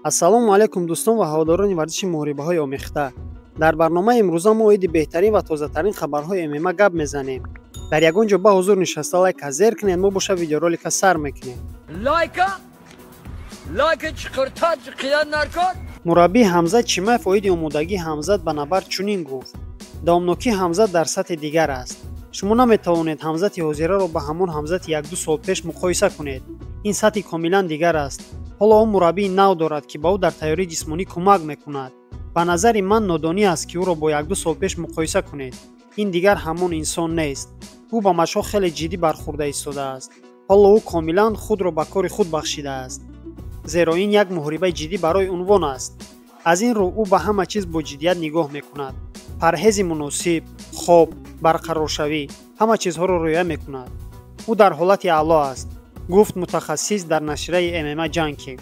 Ассалому алайкум дӯстон ва ҳаводорони варзиши муҳорибаҳои омехта. Дар барномаи имрӯза мо оиди беҳтарин ва тозатарин хабарҳои ММА гап мезанем. Дар ягон ҷо ба ҳузур нишаста лайка зер кунед, мо боша видеоролика сар мекунем. Лайка? Лайка чиқиртад чиқиян наркор? Мураббии Ҳамзат Чимаев оиди омодагии Ҳамзат ба набард чунин гуфт: давомнокии Ҳамзат дар сатҳи дигар аст. Шумо наметавонед Ҳамзати ҳозираро ба ҳамон Ҳамзати як-ду сол пеш муқоиса кунед. Ин сатҳи комилан дигар аст. Ҳоло ӯ мураббии нав дорад, ки ба ӯ дар тайёрии ҷисмонӣ кӯмак мекунад. Ба назари ман нодонӣ аст, ки ӯро бо як-ду сол пеш муқоиса кунед. Ин дигар ҳамон инсон нест. Ӯ ба машқҳо хеле ҷиддӣ бархӯрда истодааст. Ҳоло ӯ комилан худро ба кори худ бахшидааст. Зеро ин як муҳорибаи ҷиддӣ барои унвон аст. Аз ин рӯ ӯ ба ҳама чиз бо ҷиддият нигоҳ мекунад. Парҳези муносиб, хоб, барқароршавӣ, ҳама чизҳоро риоя мекунад. Ӯ дар ҳолати аъло аст, гуфт мутахассис дар нашрияи ММА Ҷанки.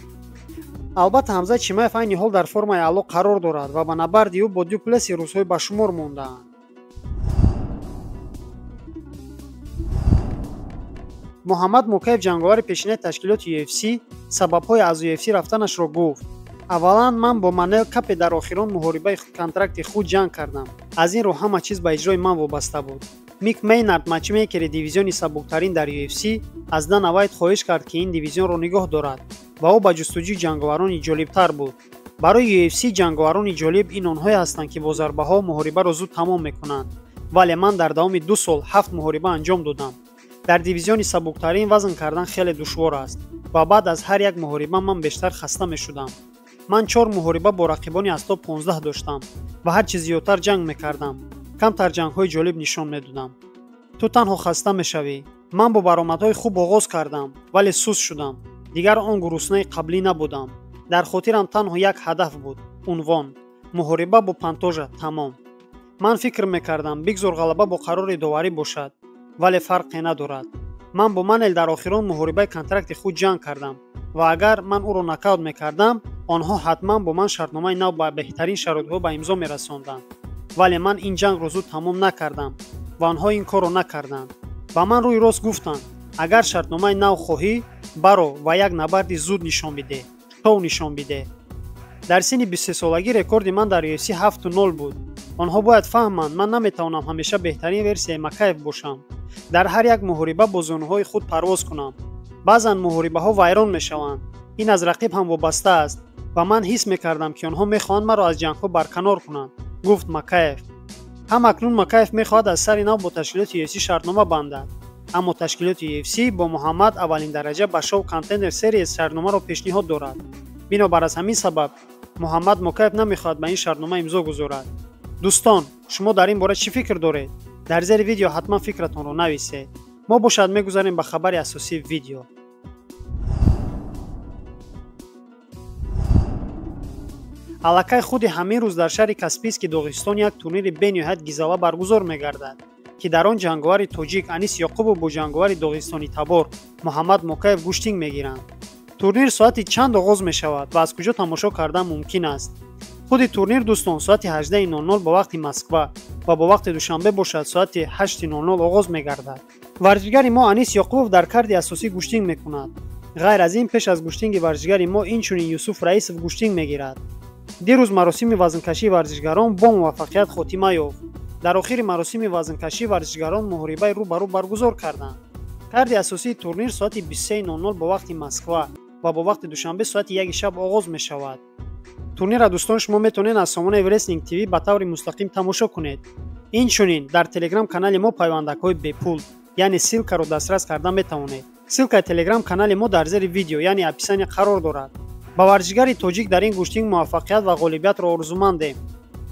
Албатта, Ҳамзат Чимаев айни ҳол дар формаи аъло қарор дорад ва ба набарди ӯ бо Дюплесси рӯзҳои ба шумор мондаанд. Муҳаммад Мукаев, ҷанговари пешинаи ташкилоти UFC, сабабҳои аз UFC рафтанашро гуфт. Аввалан, ман бо Манел Капе дар охирон муҳорибаи контракти худ ҷанг кардам. Аз ин рӯ ҳама чиз ба иҷрои ман вобаста буд. Мик Мейнард, матчмейкери дивизиони сабуктарин дар UFC, аз Дана Вайт хоҳиш кард, ки ин дивизионро нигоҳ дорад ва ӯ ба ҷустуҷӯи ҷанговарони ҷолибтар буд. Барои UFC ҷанговарони ҷолиб ин онҳое ҳастанд, ки бо зарбаҳо муҳорибаро зуд тамом мекунанд. Вале ман дар давоми 2 сол 7 муҳориба анҷом додам. Дар дивизиони сабуктарин вазн кардан хеле душвор аст ва баъд аз ҳар як муҳориба ман бештар хаста мешудам. Ман 4 муҳориба бо рақибони аз топ 15 доштам ва ҳар чи зиёдтар ҷанг мекардам, камтар ҷангҳои ҷолиб нишон медодам. Ту танҳо хаста мешавӣ. Ман бо баромадҳои хуб оғоз кардам, вале суст шудам. Дигар он гуруснаи қаблӣ набудам. Дар хотирам танҳо як ҳадаф буд – унвон. Муҳориба бо Пантожа тамом. Ман фикр мекардам, бигзор ғалаба бо қарори доварӣ бошад, вале фарқе надорад. Ман бо Манел дар охирон муҳорибаи контракти худ ҷанг кардам ва агар ман ӯро нокаут мекардам, онҳо ҳатман бо ман шартномаи нав ба беҳтарин шароитҳо ба имзо мерасонданд. Вале ман ин ҷангро зуд тамом накардам ва онҳо ин корро накарданд. Ба ман рӯи рост гуфтанд: агар шартномаи нав хоҳӣ, баро ва як набарди зуд нишон бидеҳ, шоу нишон бидеҳ. Дар синни 23-солагӣ рекорди ман дар UFC 7-0 буд. Онҳо бояд фаҳманд, ман наметавонам ҳамеша беҳтарин версияи Макаев бошам. Дар ҳар як муҳориба бо зонуҳои худ парвоз кунам. Баъзан муҳорибаҳо вайрон мешаванд. Ин аз рақиб ҳам вобаста аст ва ман ҳис мекардам, ки онҳо мехоҳанд маро аз ҷангҳо барканор кунанд, гуфт Макаев. Ҳам акнун Макаев мехоҳад аз сари нав бо ташкилоти UFC шартнома бандад. Аммо ташкилоти UFC бо Муҳаммад аввалин дараҷа ба шоу Contender Series шартномаро пешниҳод дорад. Бинобар аз ҳамин сабаб Муҳаммад Мукаев намехоҳад ба ин шартнома имзо гузорад. Дӯстон, шумо дар ин бора чӣ фикр доред? Дар зери видео ҳатман фикратонро нависед. Мо бошад мегузарем ба хабари асосии видео. Аллакай худи ҳамин рӯз дар шаҳри Каспийски Доғистон як турнири бениҳоят гизала баргузор мегардад, ки дар он ҷанговари тоҷик Анис Ёқубов бо ҷанговари доғистони табор Муҳаммад Мукаев гӯштинг мегиранд. Турнир соати чанд оғоз мешавад ва аз куҷо тамошо кардан мумкин аст? Худи турнир, дӯстон, соати 18:00 ба вақти Москва ва бо вақти Душанбе бошад соати 8:00 оғоз мегардад. Варзишгари мо Анис Ёқубов дар карди асосӣ гӯштинг мекунад. Ғайр аз ин, пеш аз гӯштинги варзишгари мо инчунин Юсуф Раисов гӯштинг мегирад. Дирӯз маросими вазнкашии варзишгарон бо муваффақият хотима ёфт. Дар охири маросими вазнкашӣ варзишгарон муҳорибаи рӯ ба рӯ баргузор карданд. Карди асосии турнир соати 23:00 ба вақти Москва ва бо вақти Душанбе соати 1 шаб оғоз мешавад. Турнирро, дӯстон, шумо метавонед аз сомонаи Wrestling TV ба таври мустақим тамошо кунед. Инчунин дар Телеграм канали мо пайвандакҳои бепул, яъне ссилкаро дастрас карда метавонед. Ссилкаи Телеграм канали мо дар зери видео, яъне описание қарор дорад. Ба варзишгари тоҷик дар ин гӯштинг муваффақият ва ғолибиятро орзумандем.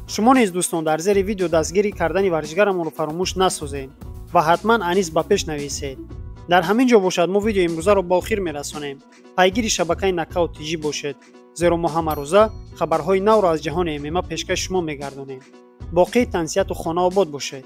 Шумо низ, дӯстон, дар зери видео дастгирӣ кардани варзишгарамонро фаромӯш насозед ва ҳатман Анис ба пеш нависед. Дар ҳамин ҷо бошад мо видеои имрӯзаро ба охир мерасонем. Пайгири шабакаи Нокаут ТЖ бошед, зеро мо ҳамарӯза хабарҳои навро аз ҷаҳони ММА пешкаши шумо мегардонем. Боқии тансиҳату хона обод бошед.